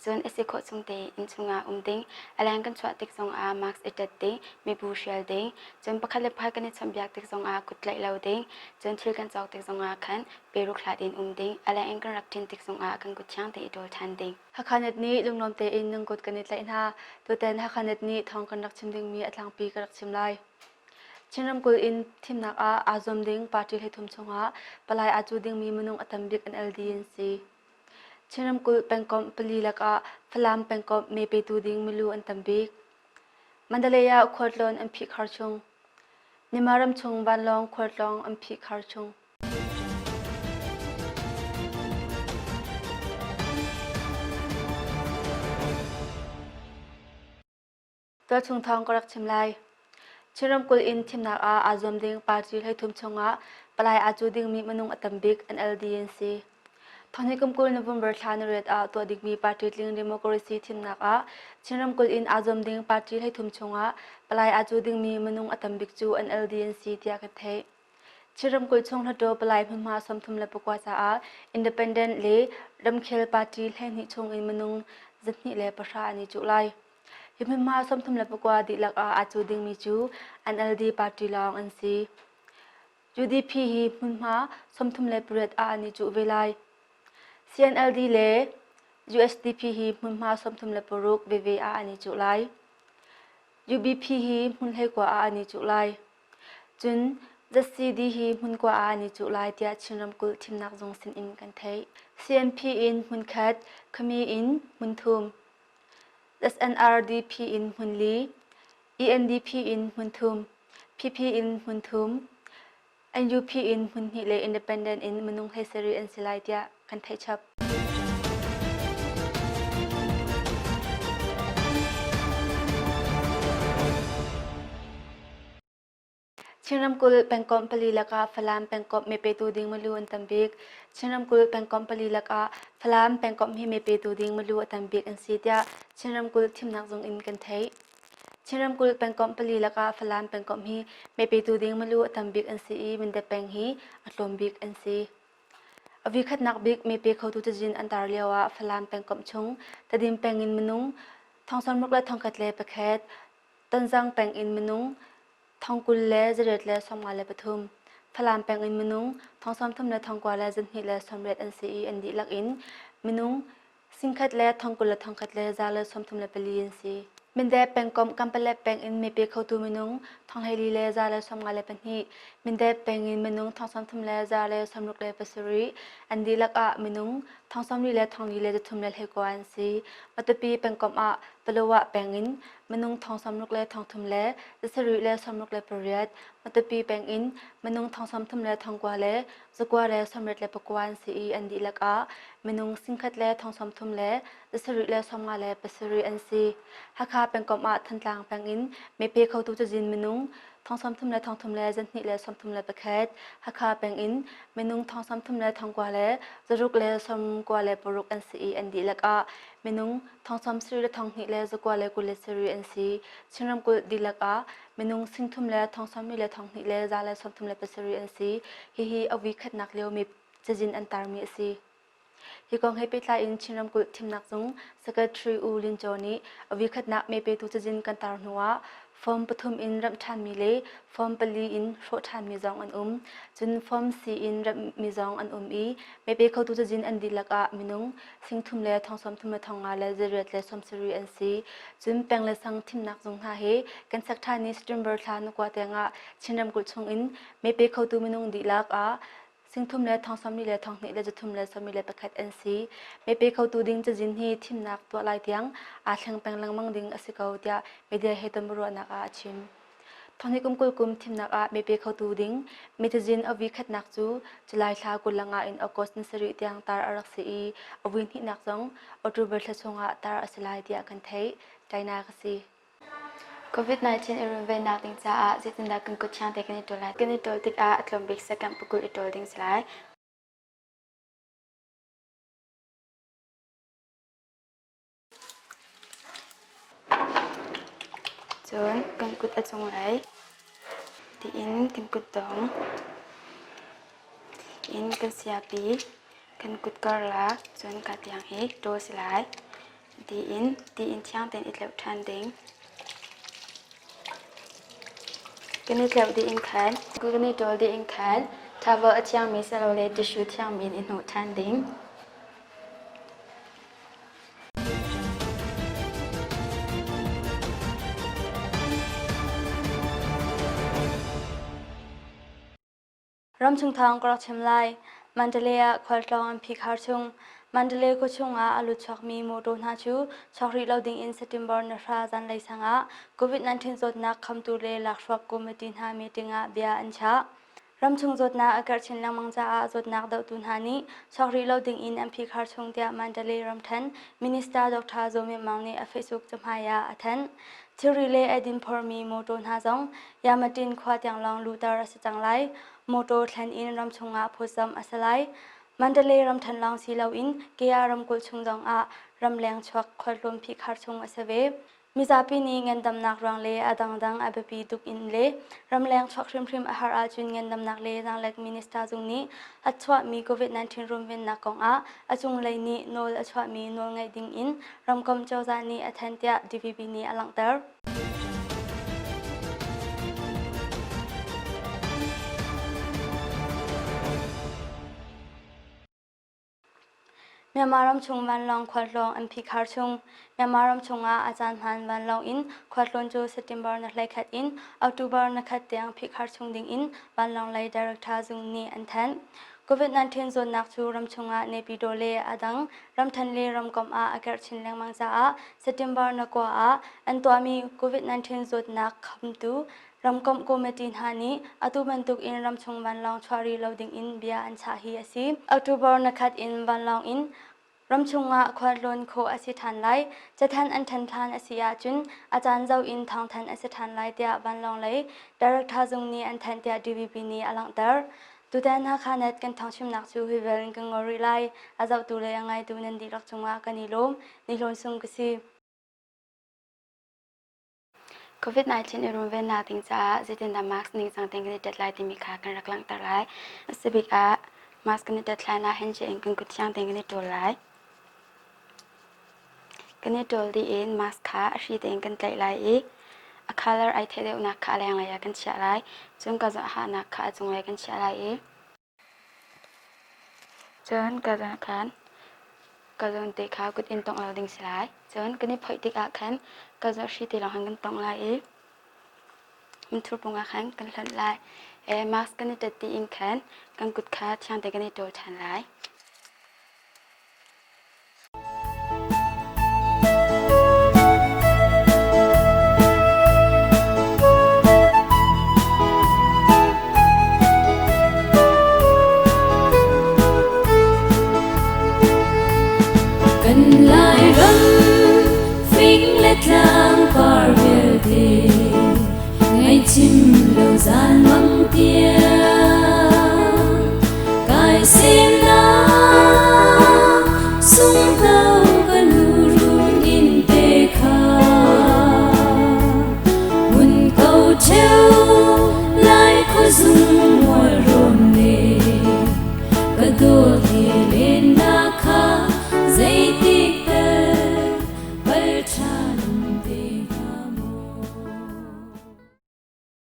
Cun a si khawh chung tein innchung ah um ding, a leng kan chuah tik zongah mask i ṭet ding, mibu hrial ding, cun pakhat le pakhat kan i chawnhbiak tik zongah kut tlaih lo ding, cun thil kan cawk tik zongah khan peruk hlat in um ding, a leng in kan rak ṭin tik zongah kan kut thiang tein i ṭawl ṭhan ding. Hakhanet nih lunglawm tein nan kut kan i tlaih hna. Tutan Hakhanet nih thawng kan rak chim dingmi a tlangpi ka rak chim lai. Chin ramkulh in thimnak ah aa zuam ding party 13 chungah palai aa cu dingmi minung a tam bik NLD an si. Chin ramkulh pengkomh pali lakah Falam pengkomh mee petu ding milu an tam bik. Mandalay ah khualtlawn an phihkhar chung. Myanmar ramchung vanlawng khualtlawng an phihkhar chung. Tualchung thawng ka rak chim lai. Chin ramkulh in thimnak ah aa zuam ding party 13 chungah palai aa cu dingmi minung a tam bik NLD an si. Thonghnih kum 20 November thla ni riat ah tuah dingmi party tling democracy thimnak ah Chin ramkulh in aa zuam ding party 13 chungah palai aa cu dingmi minung a tam bik cu NLD an si tiah kan theih. Chin ramkulh chung Hluttaw palai hmunhma 34 caah independent le ramkhel party 12 chung in minung 210 an i cuh lai. Hi hmunhma 34 dihlak ah aa cu dingmi cu NLD party lawng an si. UDP hi hmunhma 38 ah an i cuh ve lai. CNLD le USDP hi hmunhma 36 veve ah an i cuh lai. UBP hi hmun 19 ah an i cuh lai. Cun ZCD hi hmun kua ah an i cuh lai tiah Chin ramkulh thimnak zung sin in kan theih. CNP in hmun khat, Khami in hmun thum. SNRDP in hmun li, ENDP in hmun thum, PP in hmun thum, NUP in hmun hnih le Independent in minung 17 an si lai tiah kan theih chap. Chin ramkulh pengkomh pali lakah Falam pengkomh mepetu ding milu an tam bik. Chin ramkulh pengkomh pali lakah Falam pengkomh hi mepetu ding milu a tam bik an si tiah Chin ramkulh thimnak zung in kan theih. Chin ramkulh pengkomh pali lakah Falam pengkomh hi mepetu ding milu a tam bik an si i Mindat peng hi a tlawm bik an si. A vikhatnak bik mepe khotu cazin an tar lio ah Falam pengkomh chung Tedim peng in minung 6,101, Tonzang peng in minung 40 le zariat le 53, Falam peng in minung 30 le 90 le 2 le 80 an si i an dihlak in minung 10 le 20 le 1 le za le 34 an si. Mindat pengkomh Kanpalet peng in mipi khotu minung 24 le za le 52, Mindat peng in minung 33 le za le 67, an dihlak ah minung 34 le 4 le 3 le 19 an si. Matupi pengkomh ah Palawa peng in minung 60 le 30 le 7 le 68, Matupi peng in minung 33 le 9 le 9 le 89 an si i an dihlak ah minung 1 le 33 le 7 le 50 le 7 an si. Hakha pengkomh ah Thantlang peng in mepe khotu cazin minung 33 le 33 le 2 le 31, Hakha peng in minung 33 le 9 le 6 le 9 le 6 an si i an dihlak ah minung 30 le 2 le 9 le 27 an si. Chin ramkulh dihlak ah minung 30 le 30 le 2 le za le 37 an si. Hihi a vui khatnak lio mi cazin an tarmi a si. Hi kong he pehtlai in Chin ramkulh thimnak zung Secretary U Lin Kyaw nih a voikhatnak mee petu cazin kan tar hnu ah form pathum in ramh ṭhanmi le form pali in hrawh ṭhanmi zong an um. Cun form C in ramhmi zong an um i mee pe khotu cazin an dihlak ah minung 30 le 33 le 50 le 8 le 70 an si. Cun peng le sang thimnak zung hna he kan sak ṭhan i September thla ni kua tiang ah Chin ramkulh chung in mee pe khotu minung dihlak ah 30 le 70 le 2 le 3 le 71 an si. Mepe khotu ding cazin hi thimnak tuah lai tiang aa thleng peng lengmang ding a si ko tiah media he tonbiaruahnak ah a chim. Thonghnih kum 20 kum thimnak ah mepe khotu ding mi cazin a vui khatnak cu July thla 25 in August ni sarih tiang tar a rak si i a vui hnihnak zong October thla chungah tar a si lai tiah kan theih. China ka si. COVID-19 i runvennak ding caah zeitindah kan kut thiang te kan i ṭawl lai? Kan i ṭawl tikah a tlawm bik second pakul i ṭawl ding si lai. Cun kan kut a cunglei tiin kan kutdong in kan siapi, kan kut karlak cun ka tiang hi ṭawl si lai. Tiin tiin thiang tein i tleuh ṭhan ding. Kan i tleuh dih in khan kan i ṭawl dih in khan towel a thiangmi silole tissue thiangmi in i hnawh ṭhan ding. Ramchung thawng ka rak chim lai. Mandalay ah khualtlawng an phihkhar chung. Mandalay khuachung ah a lutchuakmi mawṭaw hna cu chuak rih lo dingin September ni hra zanlei sang ah COVID-19 zawtnak khamtu le lakhruak committee hna meeting ah bia an chah. Ramchung zawtnak a karh chin lengmang caah zawtnak dohtu hna nih chuak rih lo dingin an phihkhar chung tiah Mandalay ramṭhen Minister Dr. Zaw Myint Maung nih a Facebook cahmai ah a thanh. Thilri le eidin phormi mawṭaw hna zong Yamatin khua tiang lawng luhter a si cang lai. Mawṭaw thlen in ramchung ah phawtzamh a si lai. Mandalay ramṭhen lawng si loin Kaya ramkulh chung zong ah ramleng chuak khualtlawn phihkhar chung a si ve. Mizapi nih ngandamnak ruang le a dangdang a biapi tuk in le ramleng chuak hrimhrim a har ahcun ngandamnak le zaanglek minister zung nih a chuahmi COVID-19 runvennak kong ah a cunglei nih nawl a chuahmi nawlngaih ding in ramkomh cozah nih a thanh tiah DVB nih a langhter. Myanmar ramchung vanlawng khualtlawng an phihkhar chung. Myanmar ramchung ah a caan hmaan vanlawng in khualtlawn cu September ni 11 in October ni khat tiang phihkhar chung ding in vanlawng lei director zung nih an thanh. COVID-19 zawtnak cu ramchung ah Naypyidaw le a dang ramthen le ramkomh ah a karh chin lengmang caah September ni kua ah an tuahmi COVID-19 zawtnak khamtu ramkomh committee hna nih atu bantuk in ramchung vanlawng chuah rih lo ding in bia an chah hi a si. October ni khat in vanlawng in ramchung ah khualtlawn khawh a si ṭhan lai. Cathanh an ṭhen hlan a si ahcun a caan zoh in thawngthanh a si ṭhan lai tiah vanlawng lei director zung nih an thanh tiah DVB nih a langhter. Tutan Hakha Net kan thawngchimnak cu hi vial in kan ngol rih lai. A zohtu le a ngaitu nan dihlak cungah kan i lawm. Ni Hlawn Sung ka si. COVID-19 i runvennak ding caah zeitindah mask ningcang tein kan i tet lai timi kha kan rak langhter lai. A si bik ah mask kan i tet hlan ah handshake in kan kut thiang tein kan i ṭawl lai. Kan i ṭawl dih in mask kha a hri tein kan tlaih lai i a colour ai theih deuhnak kha a lenglei ah kan chiah lai. Cun ka hahnak kha a cunglei kan chiah lai i cun ka zawn khan ka zawn te kha kut in tongh lo ding si lai. Cun kan i phoih tikah khan ka zawn hri te lawng khan kan tongh lai i minthur pung ah khan kan hlonh lai. Mask kan i tet dih in khan kan kut kha thiang tein kan i ṭawl ṭhan lai. Kan Lairam fing le tlang par vialte ngaihchim lo zan mang tiang kai se.